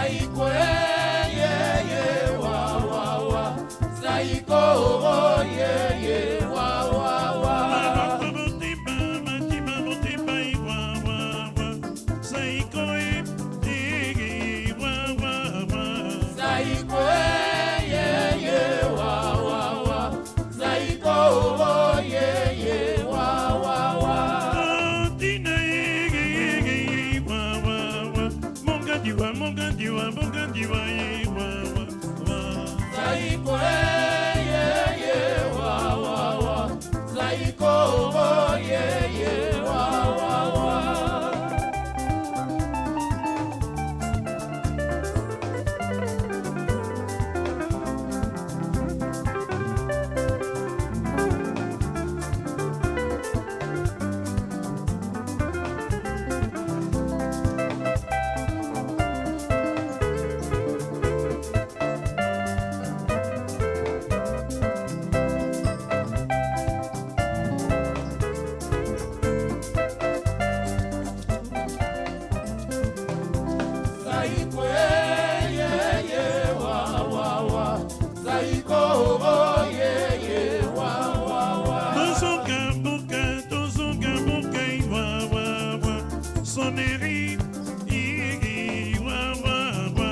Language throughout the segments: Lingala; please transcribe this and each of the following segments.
Zaiko ye ye wa wa wa. Zaiko ye ye wa wa wa. Zaiko ye ye wa wa wa. Zaiko ye ye wa wa wa. Zaiko ye ye wa wa wa. Zaiko ye ye wa wa wa. Zaiko ye ye wa wa wa. Zaiko ye ye wa wa wa. Sonnerie, wa wa wa.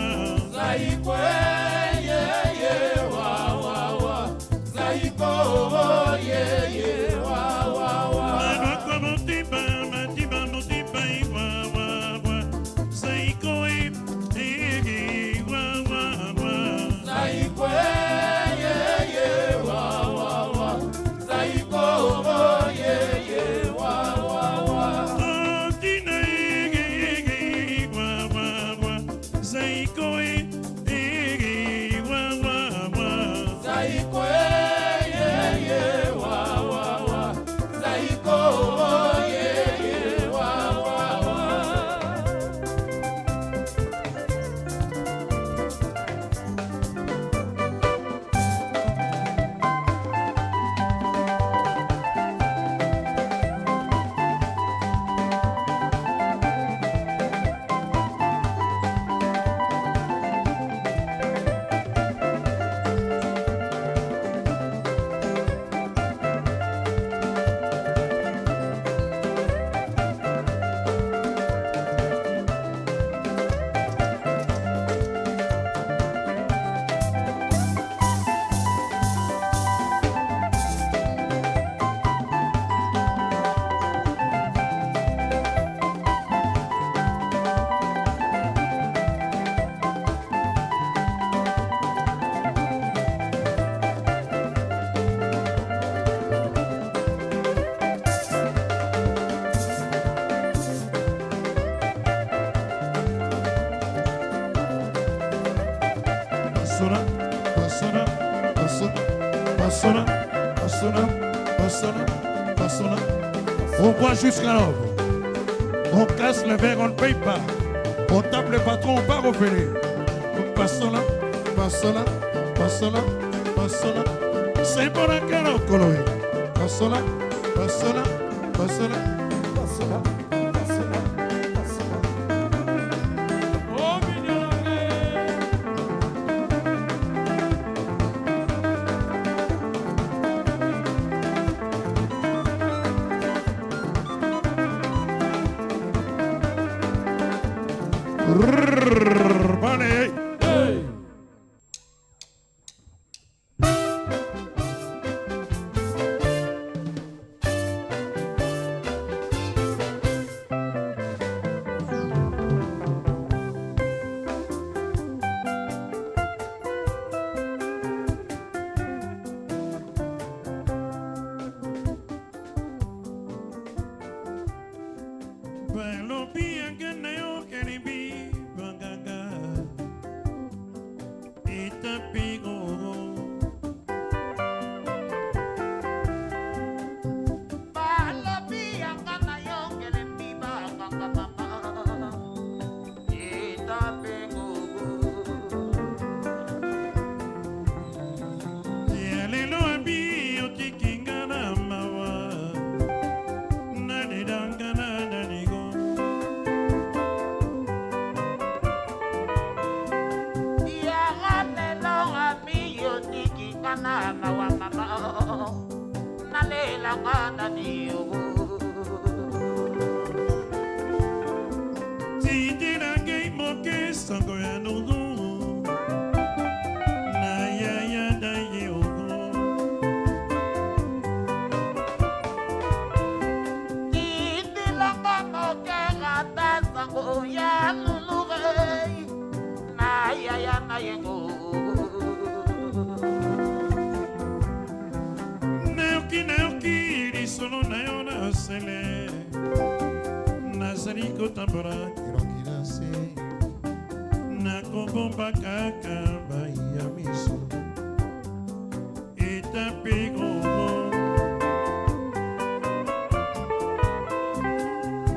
Zaiko ye ye wa wa wa. Zaiko ye ye wa wa wa. Zaiko ye ye wa wa wa. Zaiko ye ye wa wa wa. Zaiko ye ye wa wa wa. Zaiko ye ye wa wa wa. On boit jusqu'à l'aube. On casse le verre, on ne paye pas. On tape le patron, on part au fêlé. Passons là, passons là, passons là, passons là. C'est bon la caro, Coloé. Passons là, passons là, passons là, passons là, passons là, passons là. Oh, mignon, Rrrr, allez. Balobi yanga na yo kelibi banganga etapigo. Balobi yanga na yo kelembi banganga mama. Etapengo. Ya lelo abi otikinga na mawa nalelanga na nanigo. nga na mawa mama, nalelanga nani yo. Tindela ngai moke sango ya nunu na yaya na ye ogo. Tindelanga moke ata sango ya nunu na yaya na yengo. Nayoki nayoki lisolo na yo na sele, nazali kotambola elongi na se, nakobomba kaka mai ya miso etape gogo.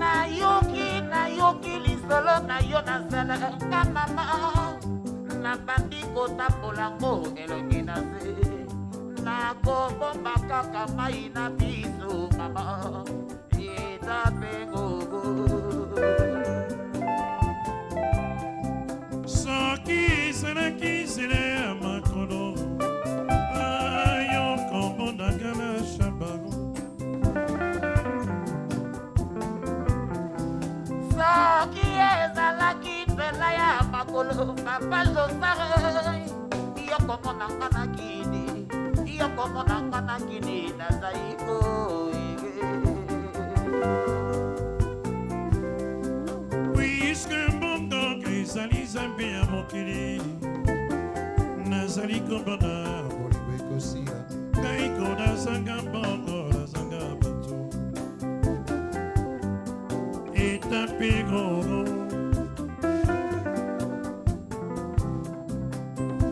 Nayoki nayoki lisolo na yo nasalaka mama, nabandi kotambola ngo elongi na se, nakobomba kaka mai na miso mama, etape gogo. Soki ezalaki nzela ya makolo, ayo komonaka na shabango. Soki ezalaki nzela ya makolo, papa Josare, yo komonanga na kini, yo komonanga na kini nazali koye. Puiske mbongo ezali nzambe ya mokili, nazali komona bolingo ekosila ngai ko nazanga mbongo, nazanga bato etape gogo.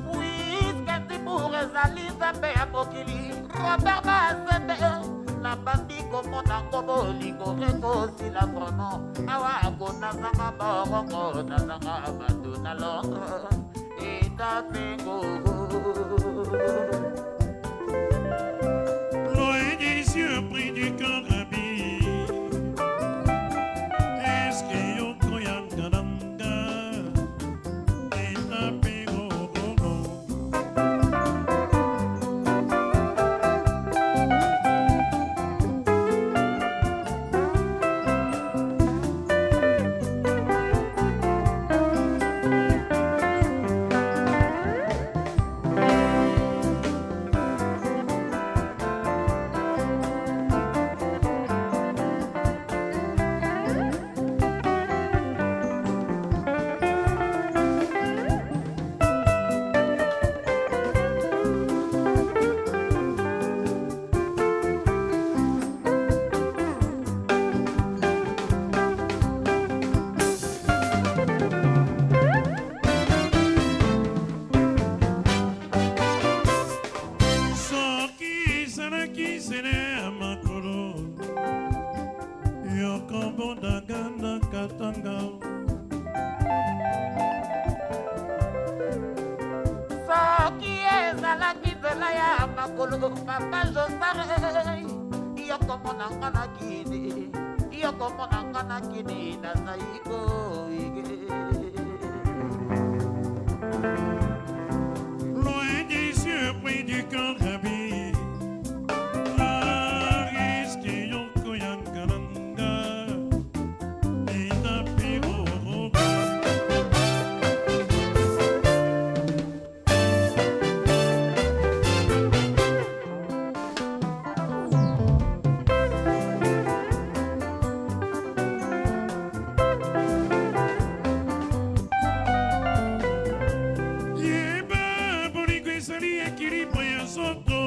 Puiske nzibur ezali nzambe ya mokili, Robert Masende, nabandi komona ngo bolingo ekosila vraiment, awa ko nazanga borongo, nazanga bato na Londres, etape gogo. Loin des yeux, près du corps habillé, est-ce que yoko yangalanga etape gogo. Soki ezalaki nzela ya makolo, yokombondanga na katanga. Soki ezalaki nzela ya makolo, papa Josare, yo komonanga na kini, yo komonanga na kini nazali koye. Loin des yeux, près du corps habillé, risque yoko yangalanga etape gogo. Yeba bolingo ezali ekilibre ya nzoto,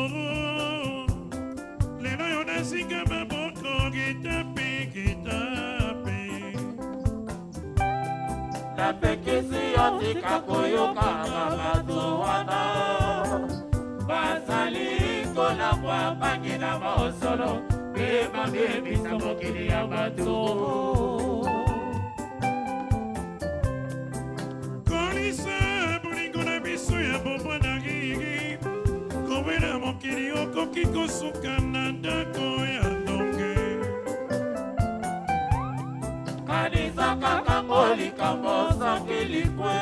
lelo yo nazinga maboko getape getape. Napekisi yo tika koyokaka bato wana bazali kolangwa bangi na mosolo mpe babebisa mokili ya bato. Kolisa bolingo na biso ya bomwana riri, kowela mokili okoki kosuka na ndako ya ndonge. Kanisa kaka ngo likambo soki likwe,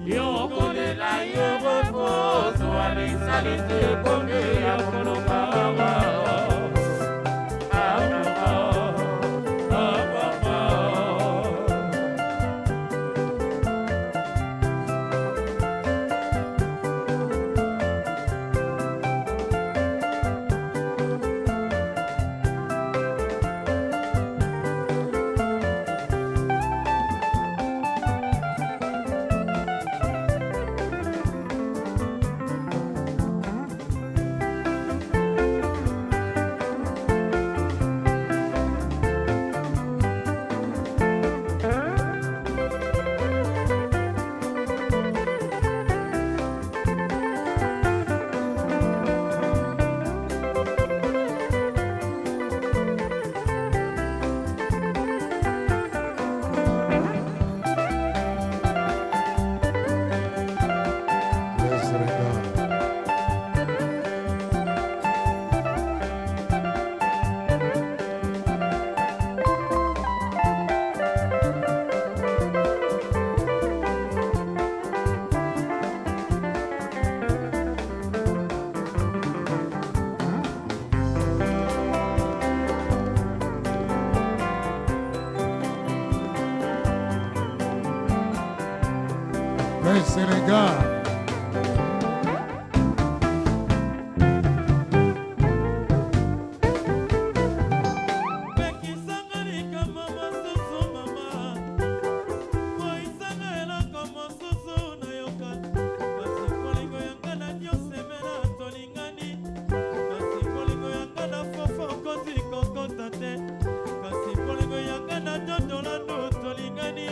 yo kolela ye reposo alisa. Maliti ekomi ya koloka. Blaise Renga. Blaise Renga. Pekisanga likambo mosusu mama, boyisanga eloko mosusu nayoka. Kasi bolingo yanga na nyonso emela tolingani. Kasi bolingo yanga na fofo okoti kokota te. Kasi bolingo yanga na dodolando tolingani.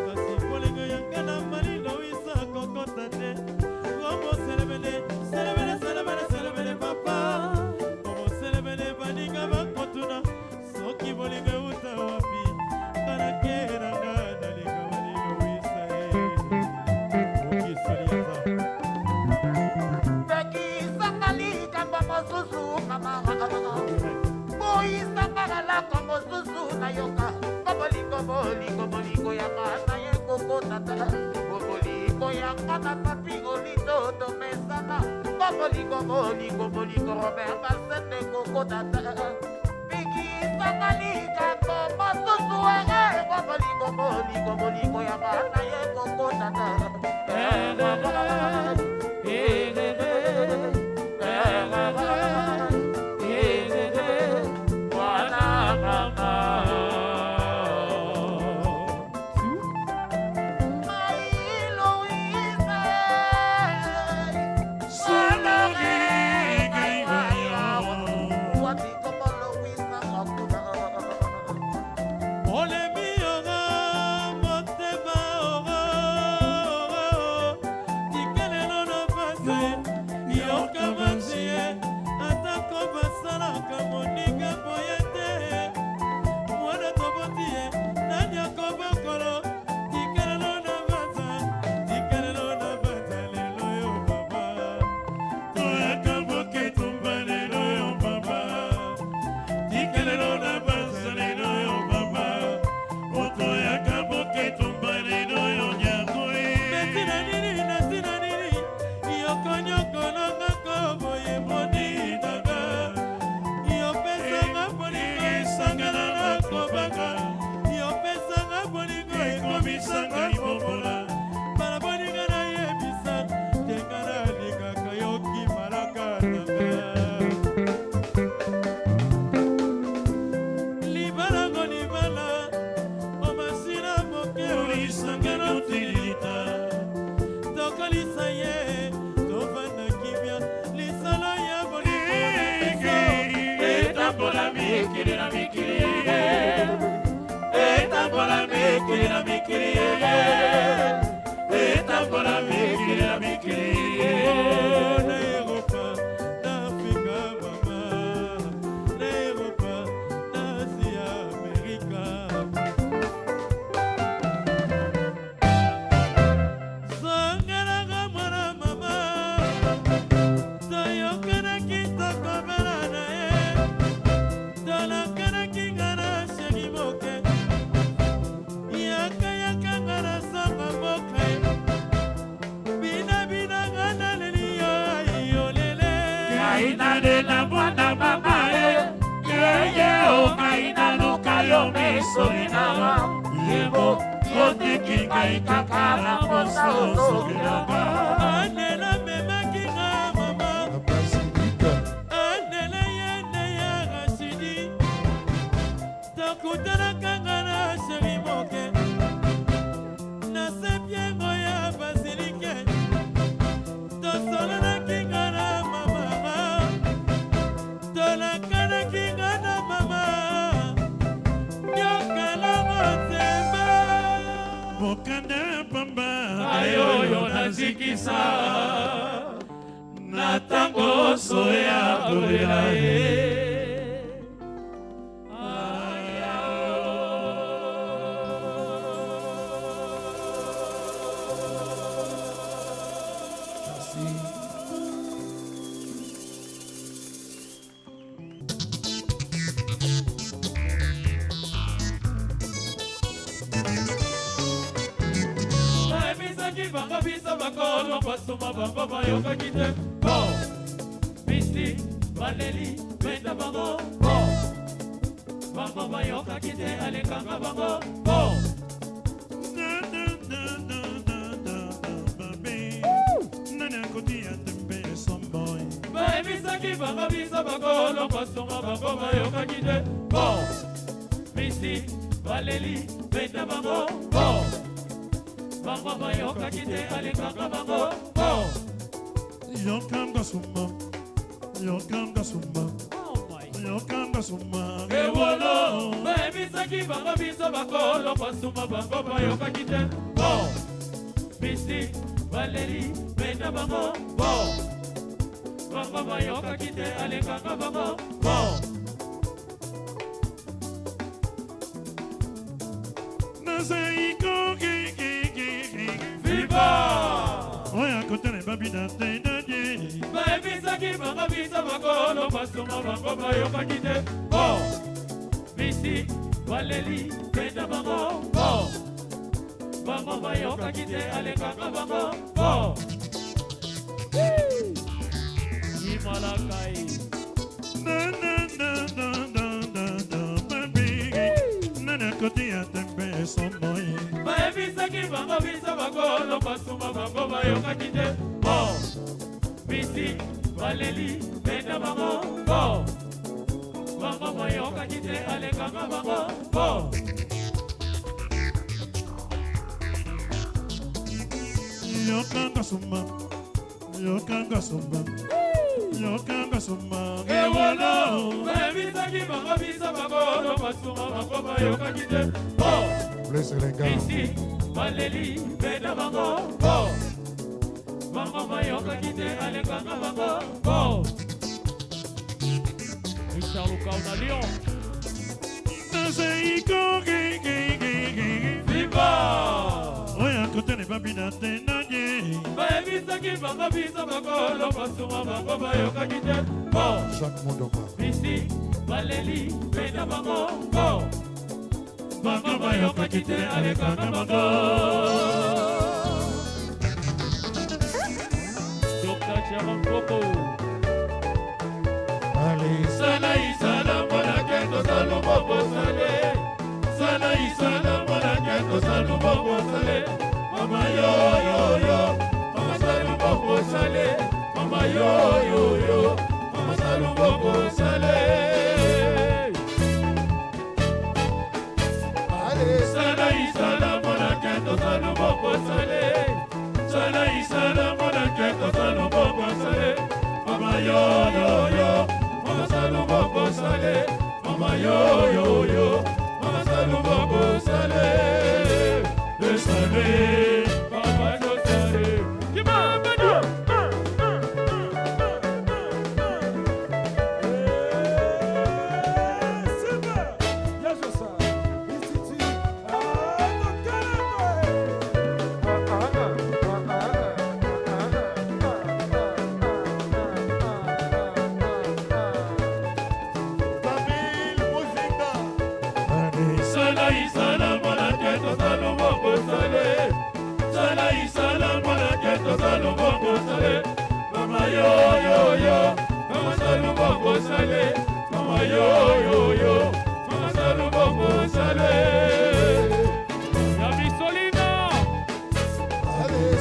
Kasi bolingo yanga na malilo isa kokota te. Komo selebele, selebele, selebele, selebele papa. Komo selebele baninga bakotuna. Soki bolingo euta wapi? Nga nakela nga nalinga balingo wisa ye. Okisoli ya Nzambe. Pekisanga likambo mosusu mama, boyisanga eloko mosusu nayoka. Bolingo, bolingo, bolingo yanga na ye kokotata. Bolingo yanga na papi olito tomesana. Bolingo, bolingo, bolingo Robert Basete kokotata. Pekisanga likambo mosusu ee. Bolingo, bolingo, bolingo yanga na ye kokotata. Olemi ora motema ora ora. Ngai nalela mwana mama e yeye o ngai naluka yo mesoli nawa yebo otiki ngai kaka na posa ozongelanga. Anela memaki nga mama. La basilique. Anela yene ya Rashidi. Tokutanaka nga na sheri moke na sepiengo ya basilike. Tosololaki nga na mama, tolakanaki nga na mama nyokalongo nzemba. Mokanda pamba. Ayoyo nazikisa na ntango soya kolela ye. Merci. Bayebisaki bango biso bakolo basuma bango bayokaki te bo bisi baleli beta bango bo bango bayokaki te alekanga bango bo. Na, na, na, na, na, na, na, babe. Nani akotia tembe somboy. Bayebisaki bango biso bakolo basuma bango bayokaki te bo bisi baleli beta bango bo bango bayokaki te alekanga bango bo. Yokanga suma. Yokanga suma. Yokanga suma. Ewolo bayebisaki bango biso bakolo basuma bango bayokaki te bo bisi baleli beta bango bo bango bayokaki te alekanga bango bo. Nazai ko ge ge ge ge. Viva. Oya kotele babina te nadie. Bayebisaki bango biso bakolo basuma bango bayokaki te bo bisi baleli beta bango bo bango bayokaki te alekanga bango bo imalakai. Na na na na na na na baby. Nani akotia tembe somboy. Bayebisaki bango biso bakolo basuma bango bayokaki te bo bisi baleli beta bango bo bango bayokaki te alekanga bango bo. Yokanga suma. Yokanga suma. Yokanga suma. Ewolo bayebisaki bango biso bakolo basuma bango bayokaki te bo Bless les gars. bisi baleli beta bango bo bango bayokaki te alekanga bango bo. Richard Lukau na Lyon. Nazai ko ge ge ge ge. Viva. Oya kotele babina te nadie. Bayebisaki bango biso bakolo basuma bango bayokaki te bo Jacques Mondoma. bisi baleli beta bango bo bango bayokaki te alekanga bango. Dr. Jerome Koko. Allez. Sala isala mwana kendo salumo sale. Sala isala mwana kendo salumo sale. Mama yo yo yo, mama salumo sale. Mama yo yo yo, mama salumo sale. Sala isala mwana kendo salumo sale. Sala isala mwana kendo salumo sale. Mama yo yo yo, mama salumo sale. Mama yo yo yo, mama salumo sale. Le sale, mama yo sale. Kima bado. Allez. Sala isala mwana kendo salumo sale. Mama yo yo yo, mama salubongo sale. Ya bisolina.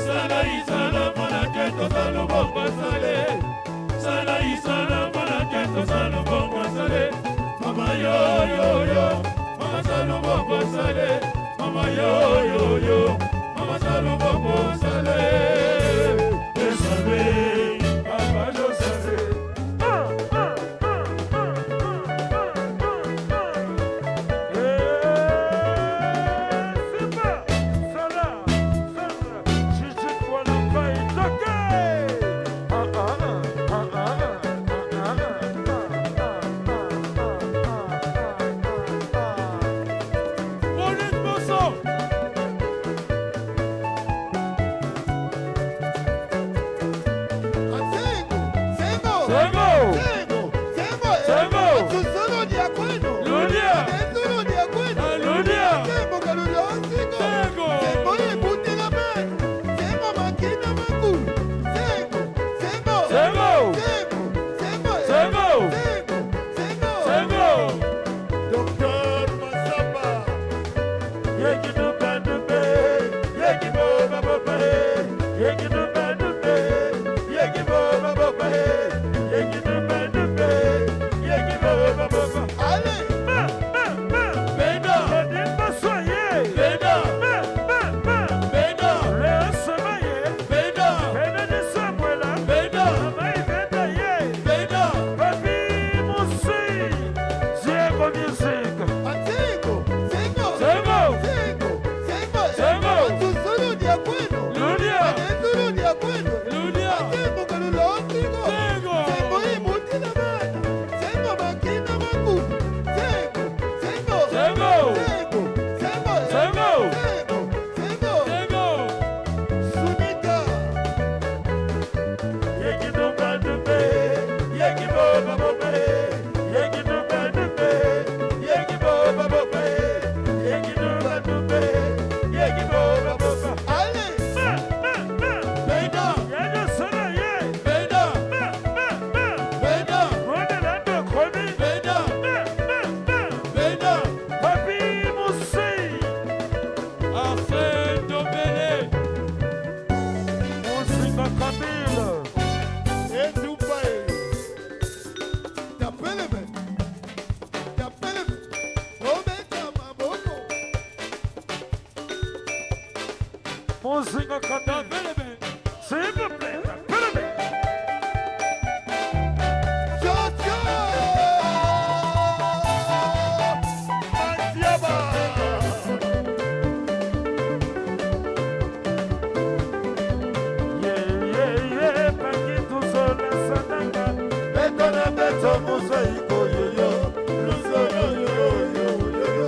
Sala isala mwana keto salubongo sale. Sala isala mwana keto salubongo sale. Mama yo yo yo, mama salubongo sale. Mama yo yo yo, mama salubongo sale. Sale, papa yo sale. Pauline Bosso. Sengo, sengo, Sengo. sengo, sengo, Sengo. Susulu dia kwenu. Ludia. Susulu dia kwenu. Ludia. Sengo kalula sengo. Sengo. Sengo ibutela bana. Sengo makina makulu. Sengo, sengo. Sengo. Sengo, sengo. Sengo. Sengo, sengo. Sengo. Docteur Massamba. Yeki dupe dupe, yeki boba boba he. Yeki dupe dupe, yeki boba boba he. Yeki dupe dupe, yeki boba boba. Allez. Benda, benda, benda, benda, benda, benda. Sengo, sengo. Sengo. Sengo, sengo. Sengo. Susulu dia kwenu. Ludia. Susulu dia kwenu. Ludia. Sengo kalula sengo. Sengo. Sengo ibutela bana. Sengo makina makulu. Sengo, sengo. Sengo. Sengo, sengo. Sengo. Sengo, sengo. Sengo. Sunita. Yeki dupe dupe, yeki boba boba he. Yeki dupe dupe, yeki boba boba he. Yeki dupe dupe, yeki boba boba. Allez. Benda, benda, benda, benda, benda. Arsène Dombele. Etupa e. Tapeleme. Tapeleme. Obeta maboko. Dombele. S'il vous plaît, tapez-le. Tchao, tchao. Matiaba. Beto na beto mosaiko yoyo, luso yoyo yoyo.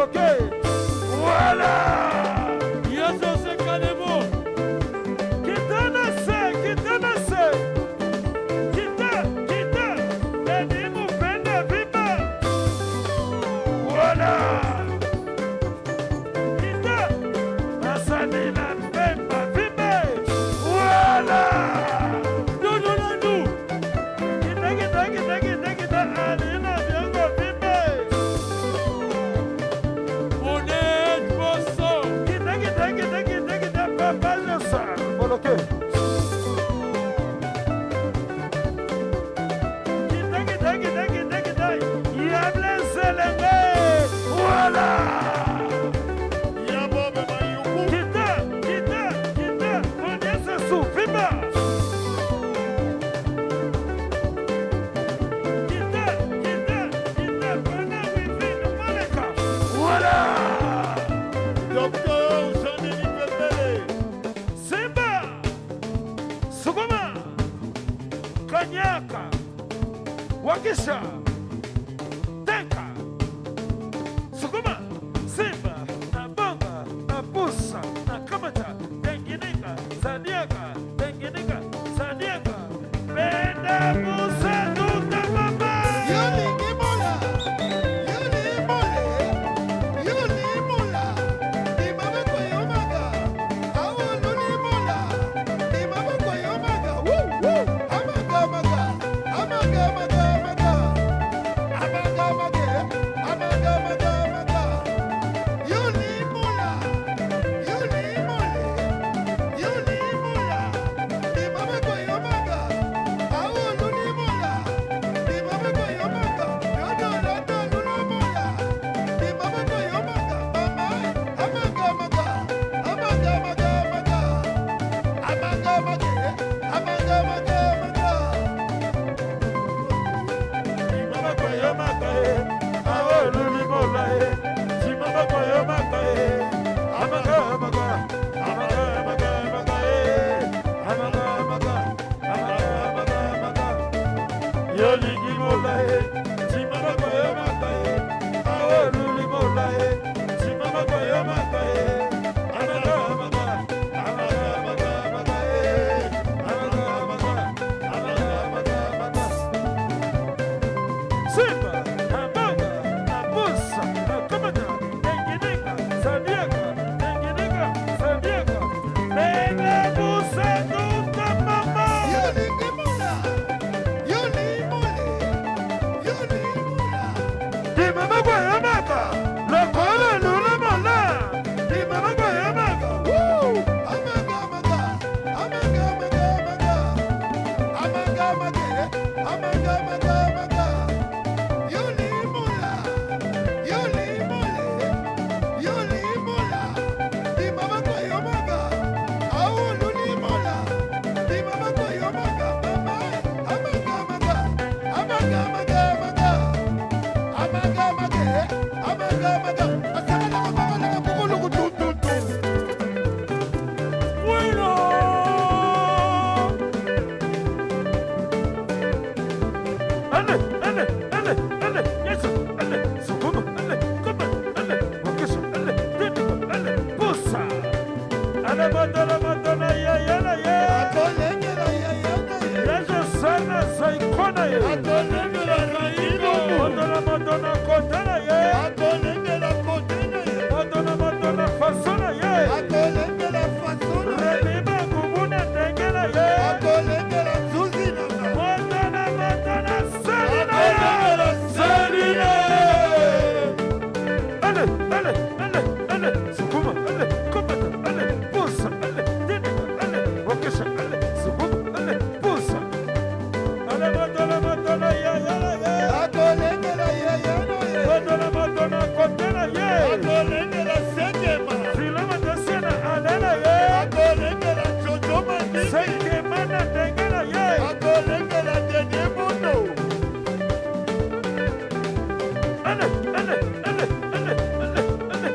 Boloke. Voilà. Yesu Kalebo. Kitana se, kitana se. Kita, kita. Elimu penda vipa. Voilà. Kita. Asani na pemba vipe. Voilà. Dodo Landu. Kita, kita, kita, kita, kita. Alina vyango vipe. Onet Bosso. Kita, kita, kita, kita, kita. Papa Josa. Boloke. Kita, kita, kita, kita, kita. Yable Selenge. Voilà. Yabobe Mayuku. Kita, kita, kita. Onyesa Sufiba. Kita, kita, kita. Bana Wivine Maleka. Voilà. Docteur Jean-Denis Pepele. Simba. Sukuma. Kanyaka. Wakisha. Tenka. Sukuma. Simba. Nabonga. Nabusa. Nakamata. Tenginika. Sadiaka. Tenginika. Sadiaka. Benda busa tuta mama. Simama kwa yomaka e, awo lulimola e. Simama kwa yomaka e, amaga amaga, amaga amaga amaga e, amaga amaga, amaga amaga amaga. Yoligimola e, simama kwa yomaka e, awo lulimola e. Simama kwa yomaka e, amaga amaga, amaga amaga amaga e, amaga amaga, amaga amaga amaga. Simba, Amanga, Abusa, Akamata, Tenginika, Sandiaka, Tenginika, Sandiaka, Benda Busa Tuta Mama. Dimama kwa yamaka, lokole lula mola. Dimama kwa yamaka, woo. Bueno. Ale, ale, ale, ale, yesu, ale, sukuma, ale, kuma, ale, wakisu, ale, tindiko, ale, busa. Ale, matana, matana, ya, ya, la, ya. Yesu sana saikona ye. Matana, matana, kotana ye. Matana, matana, fasona ye. Rebima kubuna tengela ye. Matana, matana, salina ye. Salina ye. Ale, ale, ale, ale, sukuma, ale, kumata, ale, busa, ale, tindika, ale, wakisha, ale, sukuma, ale, busa. Ale, matana, matana, ya, ya, la, ye. Matana, matana, kotena ye. Filama tasena, alela ye. Sekemana tengela ye. Ale, ale, ale, ale, ale, ale,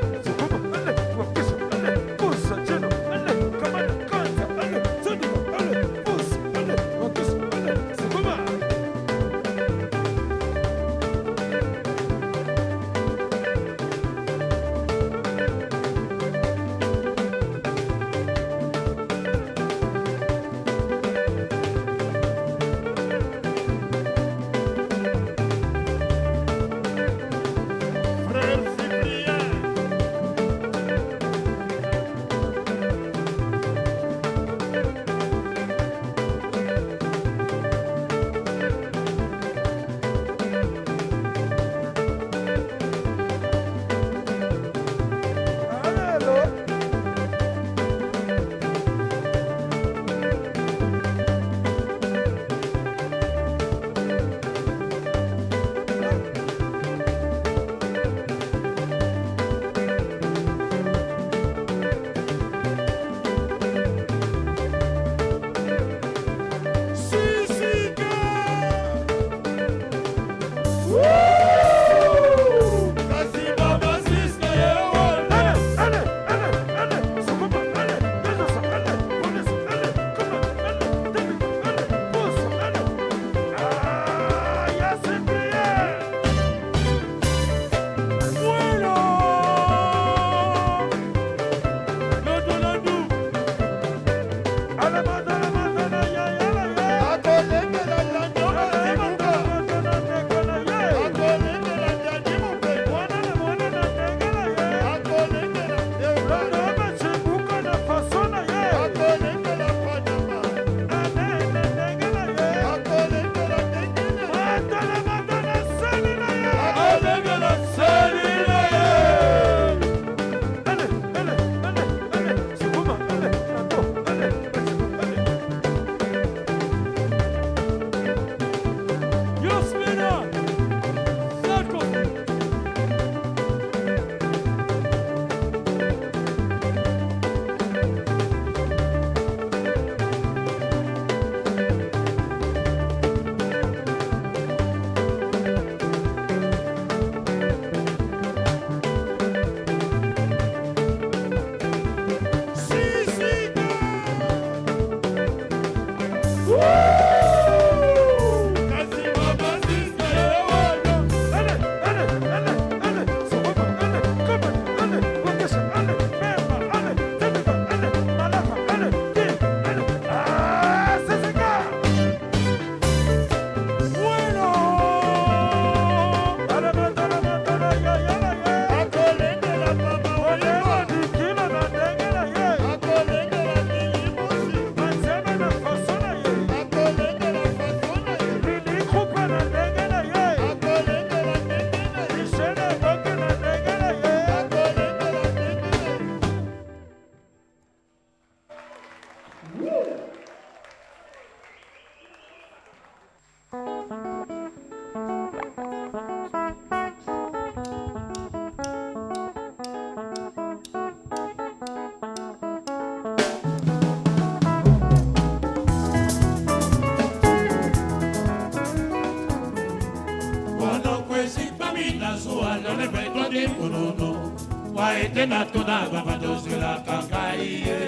Ete natuna babadozelaka ngai ye.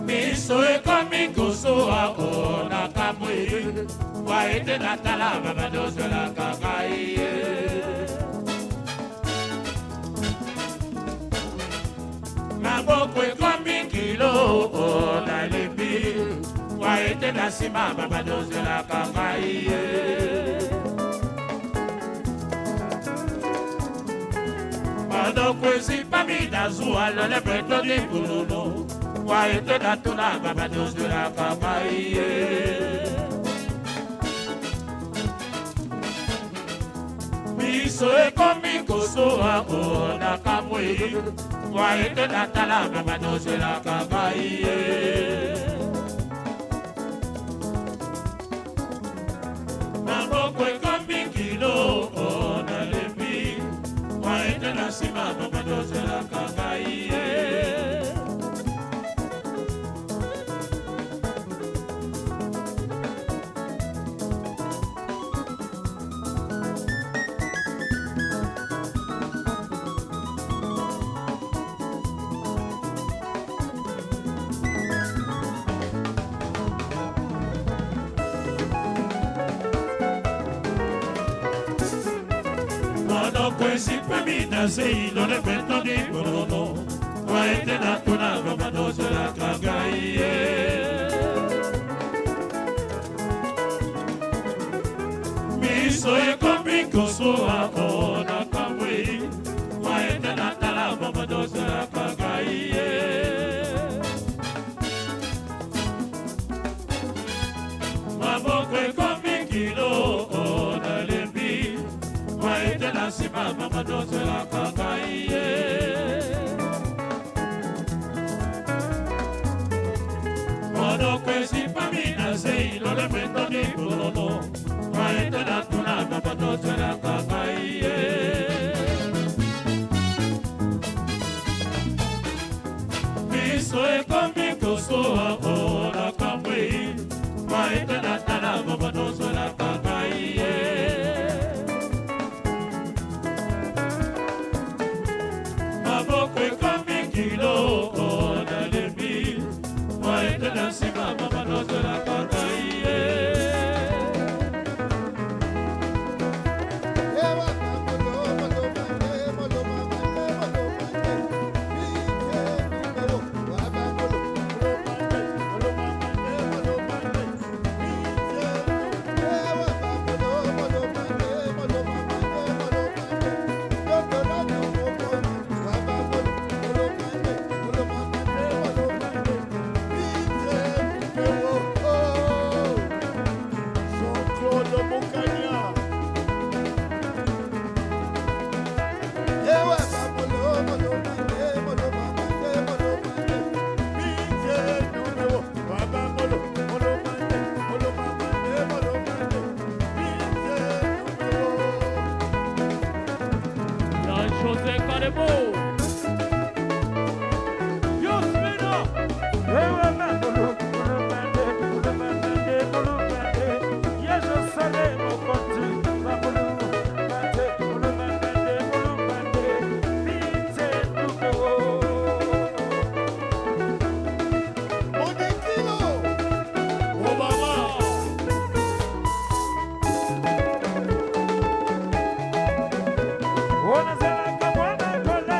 Miso ekomi kosuwa o na kamwi wa ete natala babadozelaka ngai ye. Maboko ekomi kilo o nalembi wa ete na nsima babadozelaka ngai ye. Monoko ezipami na zuwa lolemo etondi pululu wa ete natuna babadozelaka ngai ye. Miso ekomi kosuwa o na kamwi wa ete natala babadozelaka ngai ye. Maboko ekomi kilo o nalembi wa ete na nsima babadozelaka ngai ye. Monoko ezipami na zei lolemo etondi pululu wa ete natuna babadozelaka ngai ye. Miso ekomi kosuwa o na kamwi wa ete natala babadozelaka ngai ye. Maboko ekomi kilo o nalembi wa ete na nsima babadozelaka ngai ye. Monoko ezipami na zei lolemo etondi pululu wa ete natuna babadozelaka ngai ye. Miso ekomi kosuwa o na kamwi wa ete natala babadozelaka ngai ye. Maboko ekomi kilo o nalembi wa ete na nsima babadozelaka ngai ye. Jean-Claude Mokanya. Jean-José Kalebo. Yosmina. Obama. Onazalaka mwana kola.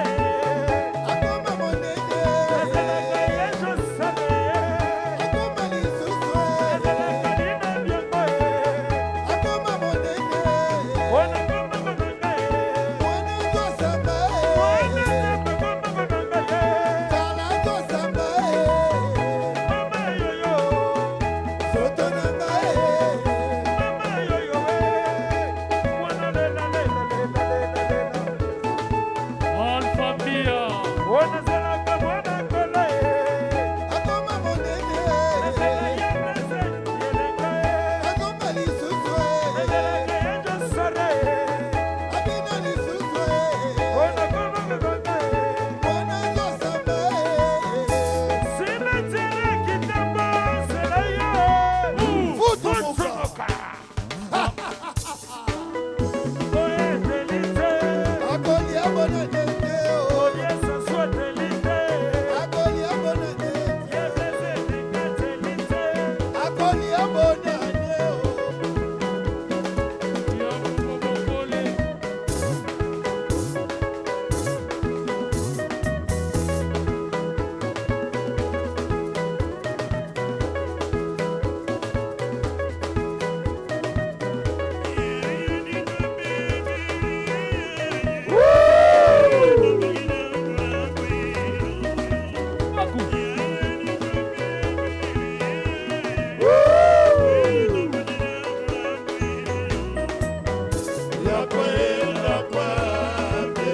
Ya kwenda kwake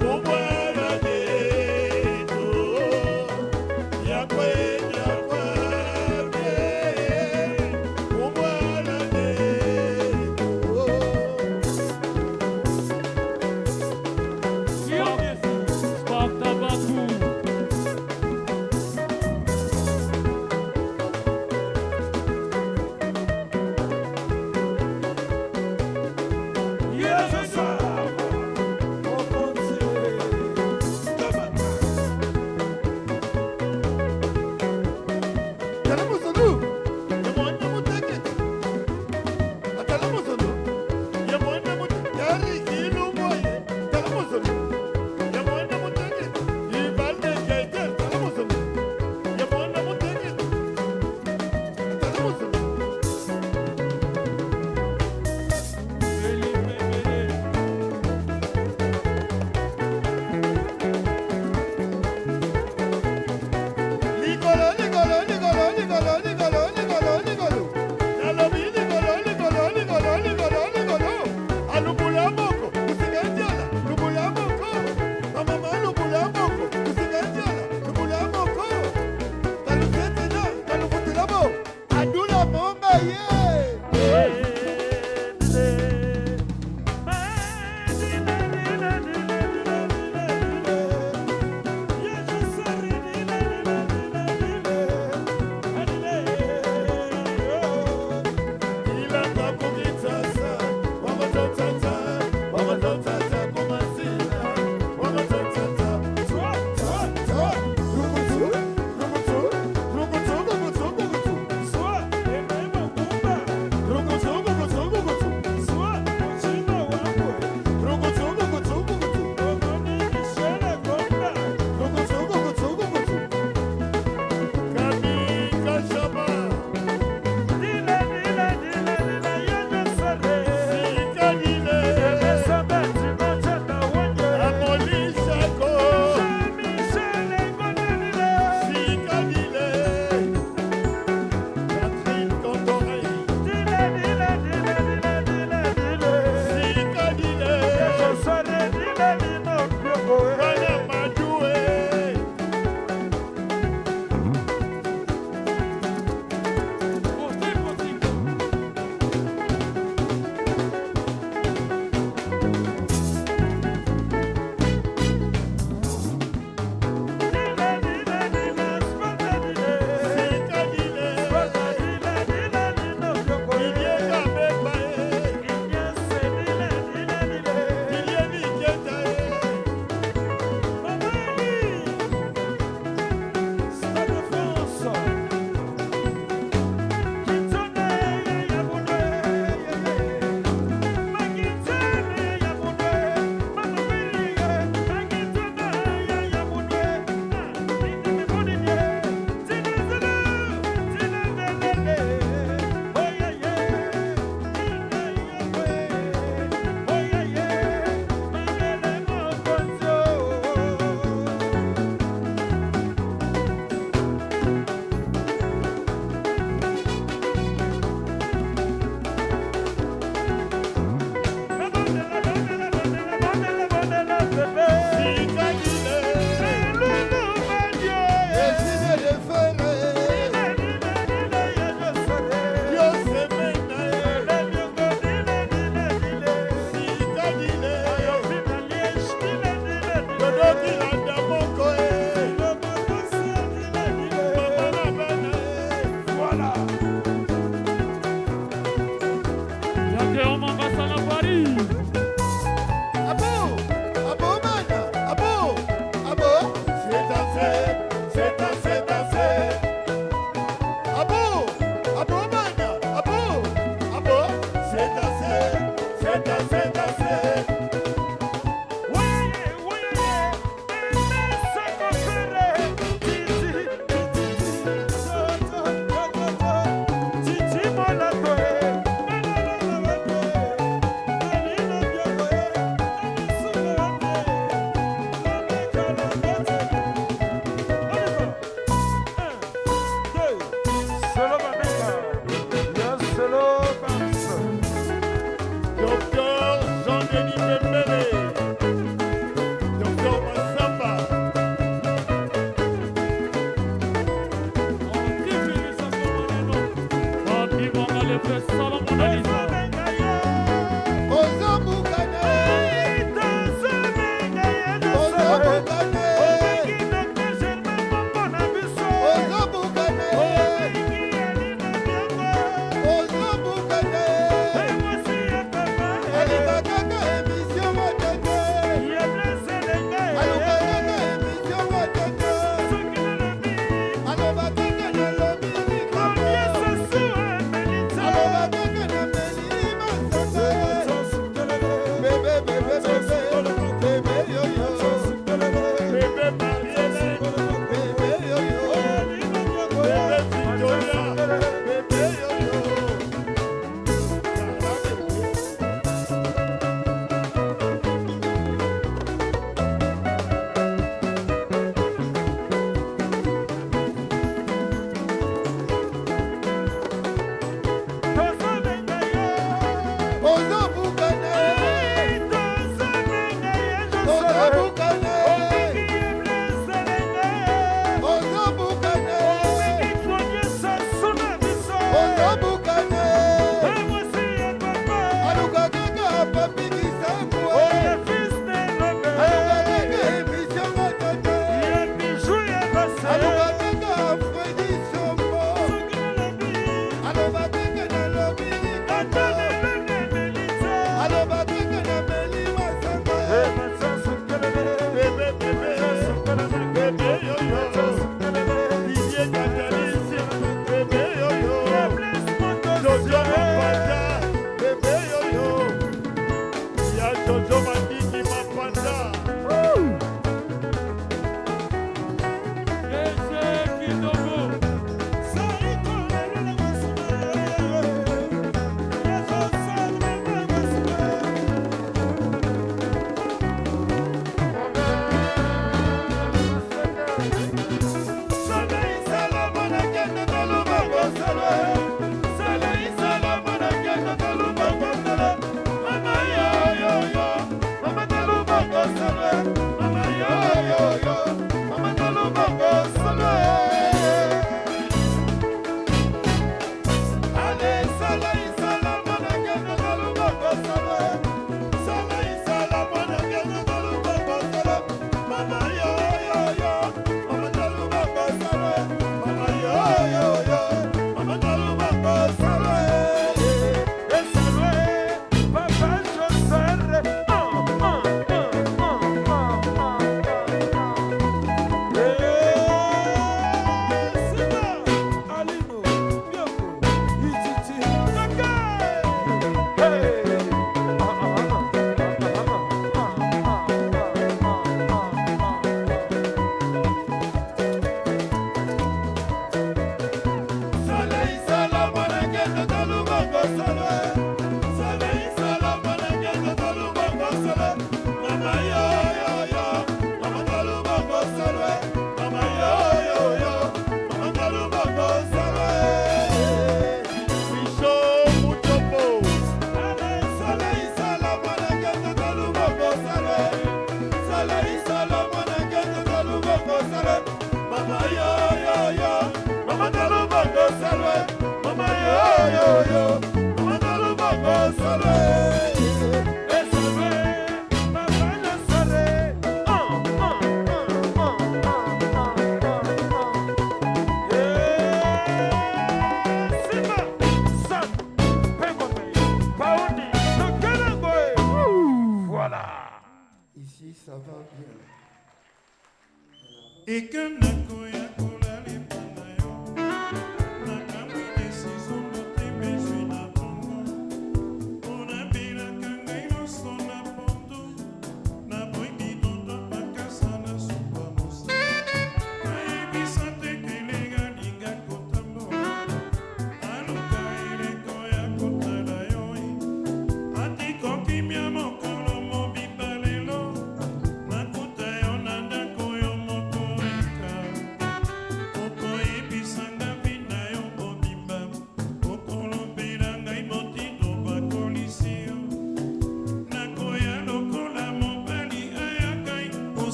Ubwana yetu, ya kwenda kwake Ubwana yetu. Sparta Baku. Likolo, likolo, likolo, likolo, likolo, likolo, likolo. Nalobi likolo, likolo, likolo, likolo, likolo. Alubula moko, kusika njala, lubula moko. Bamama lubula moko, kusika njala, lubula moko. Kalusetina, kalufutila bo, adula monga ye. Ilanga kukitsasa, wamatatata, wamatatata kumasina, wamatatata, twa, twa, twa, rukutu, rukutu, rukutu, rukutu, rukutu, rukutu, rukutu, rukutu, rukutu, rukutu, rukutu, rukutu, rukutu, rukutu. Kami kashama. Sikadile, amolisako. Sikadile, Catherine Cantoré. Sikadile, Bana Madoué. Sikadile, Didier Kabemba, Didier Miketa, Sikadile, Esine de Ferre, Yosemena, Sikadile, Dodoki Landa Moko, Mama na bana, Voilà. Jacques Omanga na Paris. Abo, abo mana, abo, abo. C'est dansé, c'est dansé, dansé. Abo, abo mana, abo, abo. C'est dansé, c'est dansé, dansé. Solo Bameka, Solo Bams. Ici, ça va bien.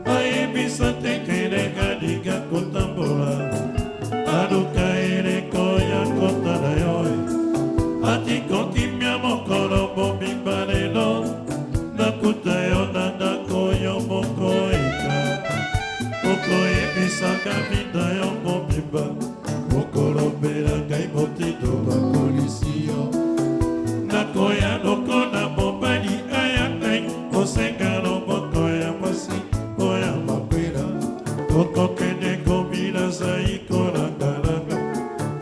Ayebisa te keleka linga. Yebisaka vida yo mobimba, okolobela ngai motindo bakolisi yo. Nakoya lokola mobali aya ngai kosenga loboko ya mwasi oya makwela. Tokokende kobila zai kolangalanga,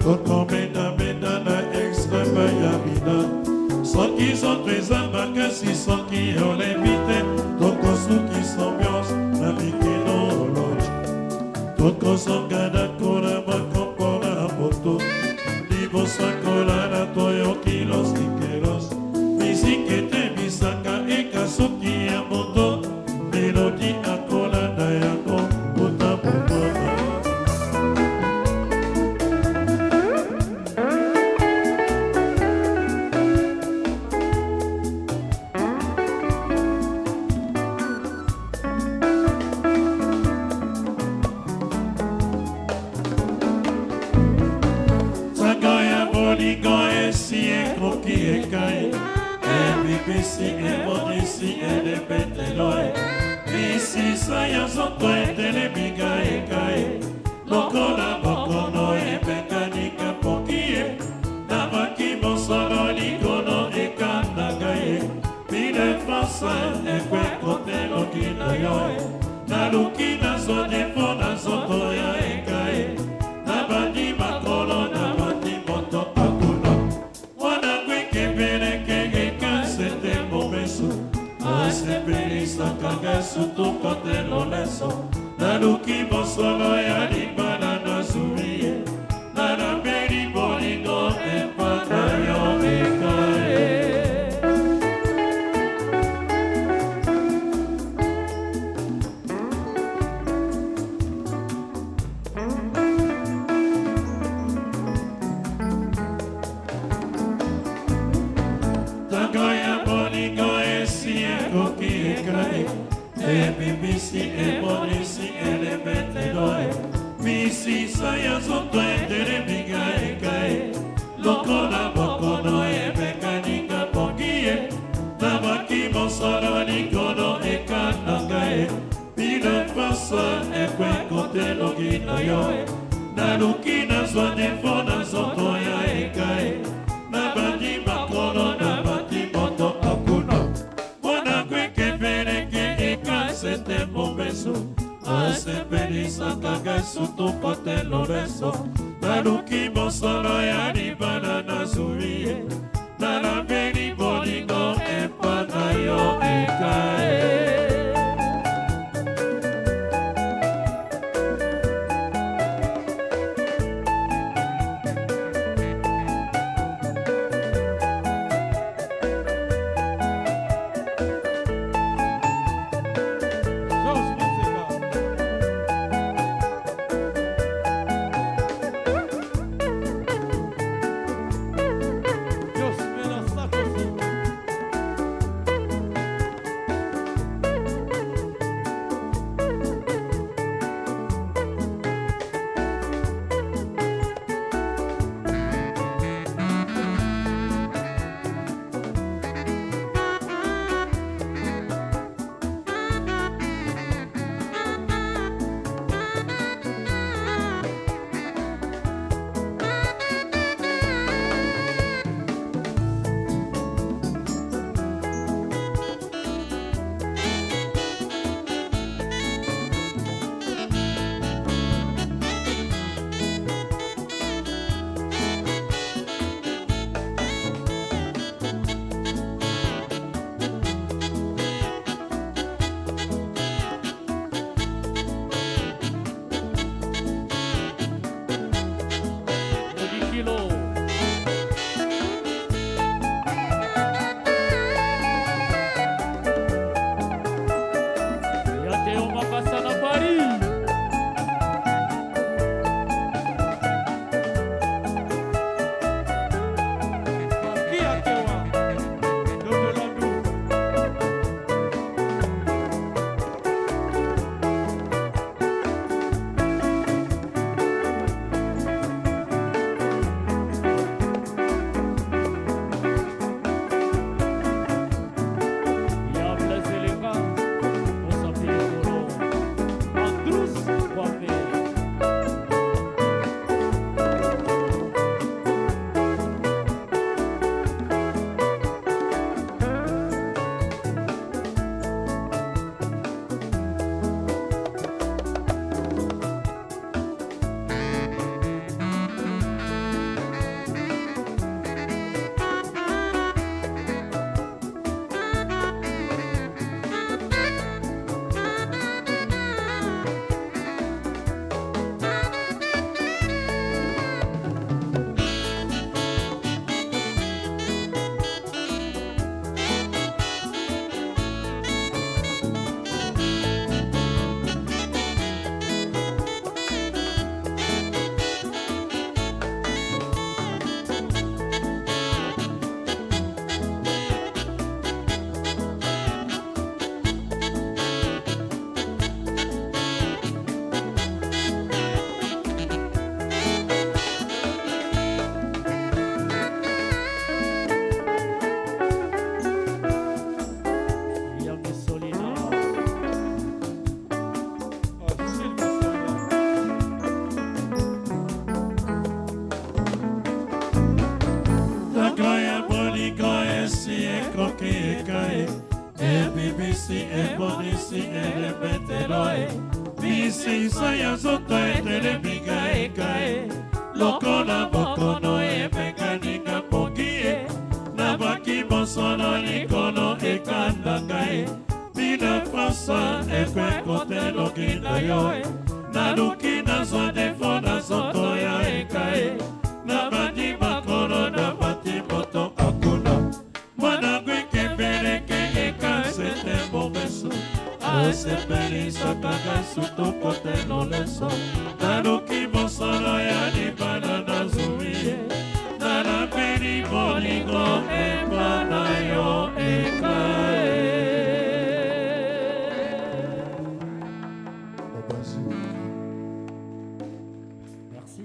tokobetabeta na extreme ya bina. Soki nzoto eza makasi, soki olembi te, tokosukisa ambiance na mikino loge. Tokozonga na kola makombo na moto, liboso kolala toyoki los likelos. Miziki etebisaka ekasuki ya moto, melodi akolanda yango uta bomwana. Sango ya bolingo esi ekoki ekai, ebibisi emonisi elebetelo e misisa ya nzoto eteleminga ekai lokola bokono ebekaninga poki ye nabaki mosolo likolo ekandaka ye mile france ekwekoteloki na yo e naluki nazwa defo na nzoto ya ekai nabandi makolo nabandi moto akuna mwana kwekebeleke ekasete mobesu asepelisaka ngai sutu kote loleso naluki bosolo ya libala nazwi ye nalambeli bolingo epa na yo ekae. Tango ya bolingo esi ekoki ekai, ebimisi emonisi elebetelo e misisa ya nzoto eteleminga ekai lokola bokono ebekaninga pongi ye nabaki mosolo likolo ekandanga ye mile face ekwekoteloki na yo naluki nazwa defo na nzoto ya ekai nabandi makolo nabandi moto akuna mwana kwekebeleke ekasete mobesu asepelisaka ngai sutu kote loleso naluki mosolo ya libala nazwi ye nalambeli bolingo epa na yo ekai. Georges Moseka. Dios me la saco. Emonisi emonisi elembetelo e misisa ya nzoto etelemi ngai ngai lokola bokono emengani nga mpongi e nabwaki mosolo likolo ekanda ngai mille François ekwekote elongi na yo e naluki nazwa defo na nzoto ya eka e nabandi makolo nabati moto akuna mwana gwikembeleke ekansete mobeso osepelisaka ngai sutu kote loleso naluki mosolo ya libala nazwi ye nalapeli bolingo epa na yo eka Merci.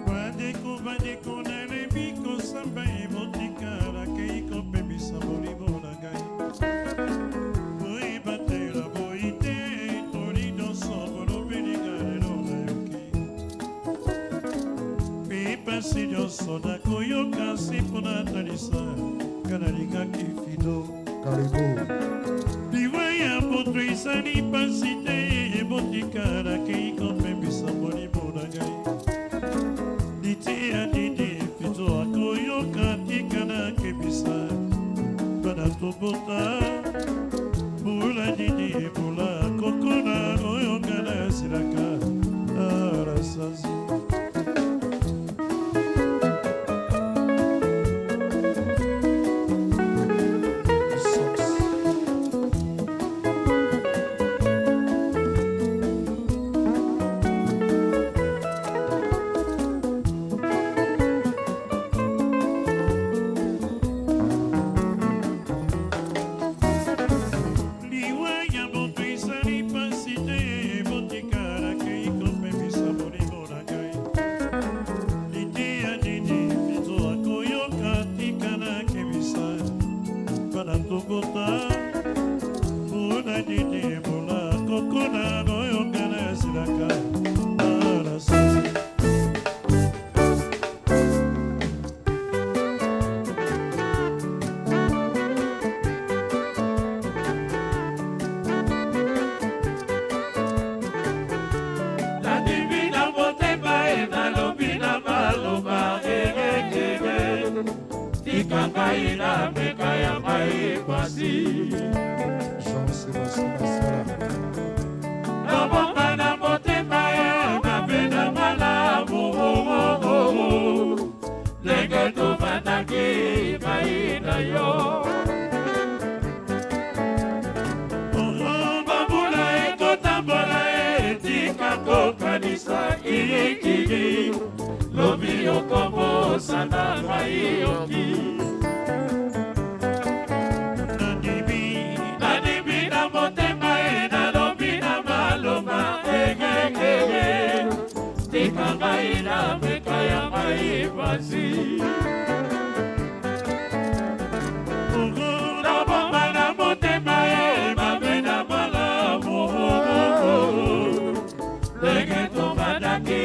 Bandeko bandeko nalembi kosamba ebotika nakei kopembisa molimo na ngai boyebatela boyi te toli nyonso bolobelinga lelo nayoki mpe pasi nyonso nakoyoka si mpo natalisa nga nalingaki fido liwa ya moto ezali mpasi te ebotika nakei kopembisa molimo na ngai liteya nini pito akoyoka tika nakebisa bana tobota mbula nini mbula kokola oyo nga nasilaka alasazi. Liwa ya moto ezali mpasi te ebotika nakei kopembisa molimo na ngai liteya nini pito akoyoka tika nakebisa bana tobota mpona nini ebola kokola oyoka nasilaka alasazi. Nandimi na motema e nalobi na maloba erekere tika ngai na meka ya ngai pasi Jean-Sébastien Massala. nabomba na motema e mabe na malamu ndenge tovandaki ngai na yo. Bambula ekotambola etika kokanisa ikiki lobi okobosana ngai yoki. Nandimi Nandimi na motema e nalobi na maloba egegege tika ngai na meka ya ngai pasi nabomba na motema e mabe na malamu ndenge tovandaki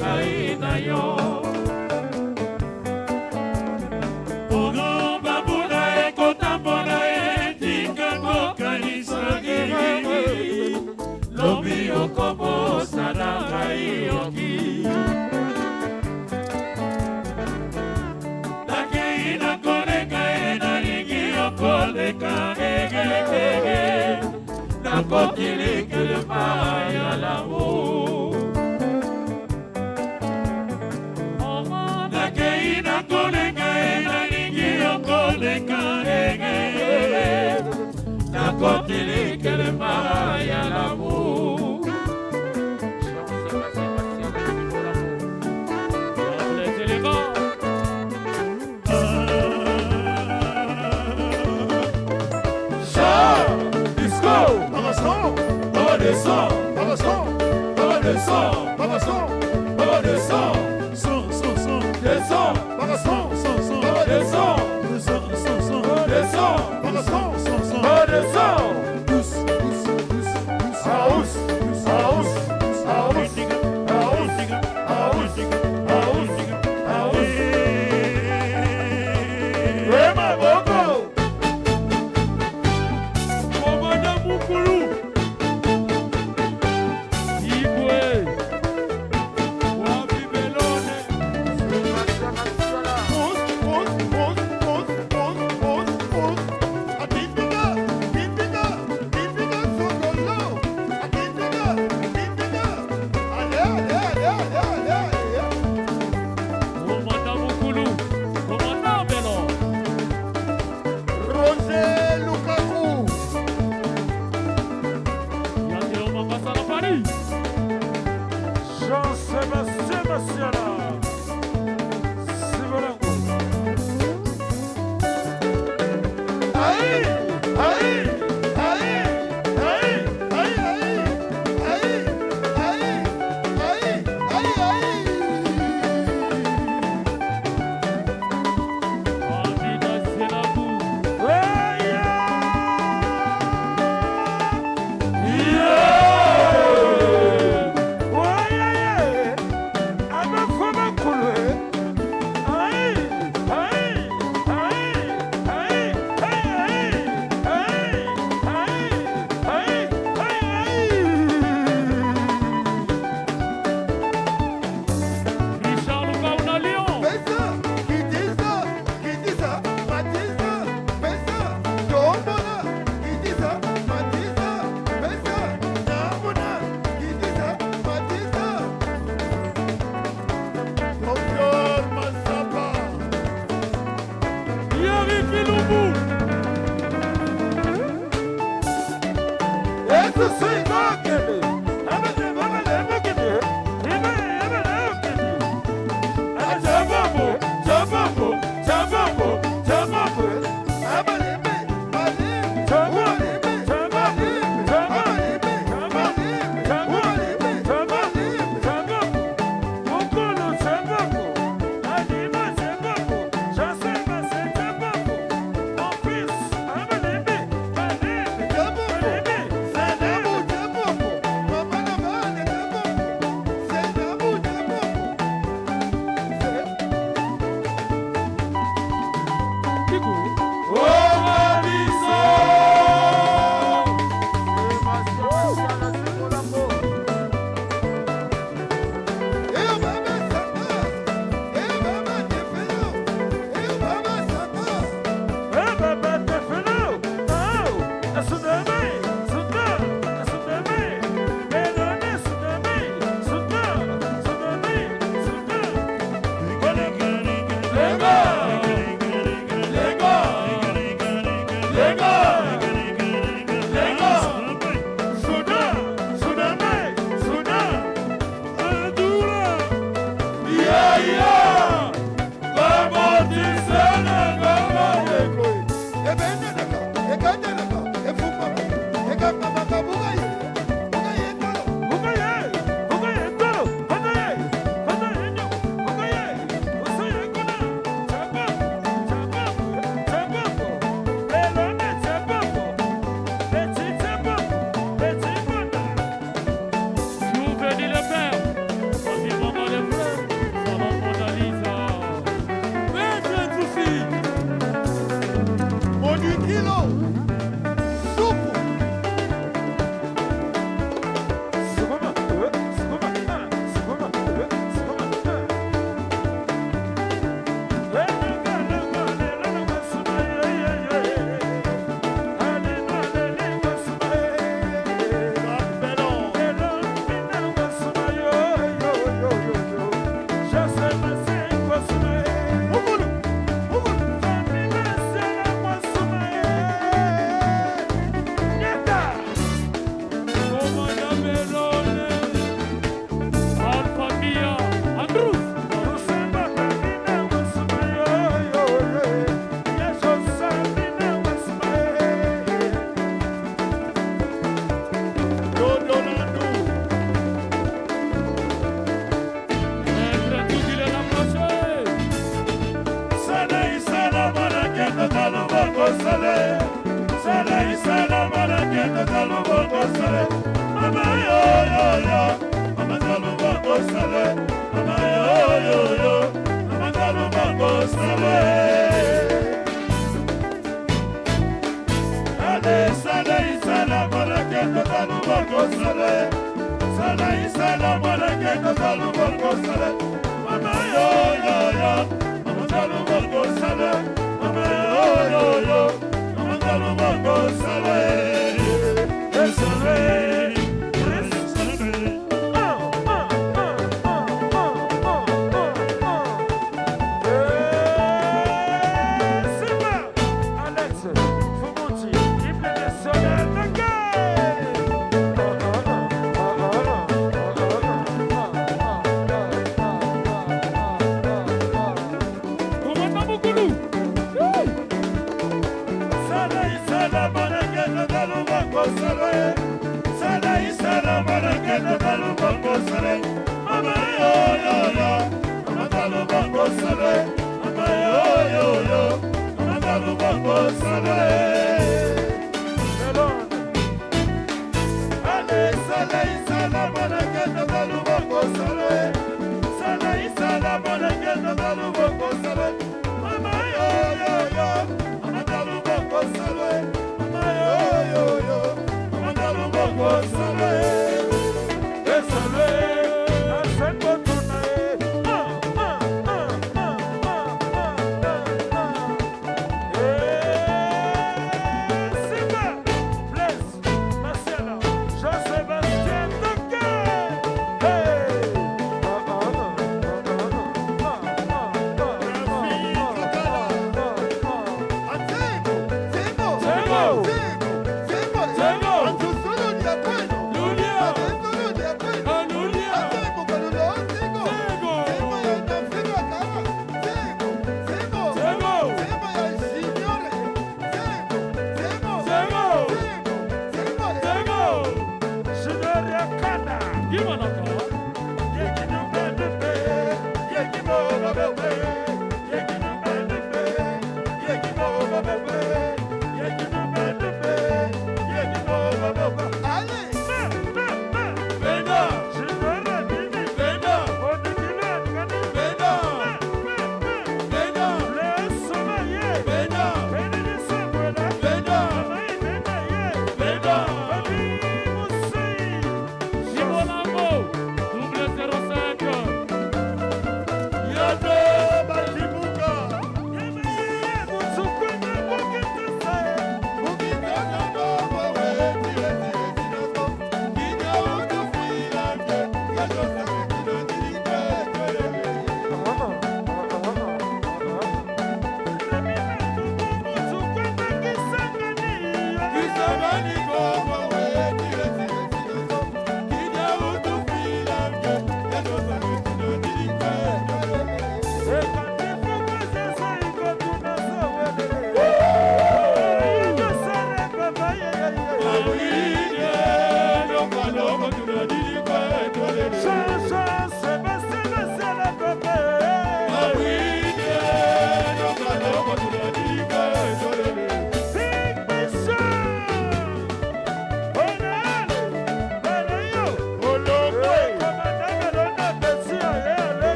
ngai na yo. Babula ekotambola etika kokanisa lobi okobosana ngai yoki nakei nakoleka e nalingi yokoleka egegege nakotilikelema ya lamu nakei nakoleka e nalingi yokoleka egegege nakotilikelema ya lamu. Les éléments. Disco, redescend, redescend, redescend, Son, son, son, descend, son, son, son. redescend.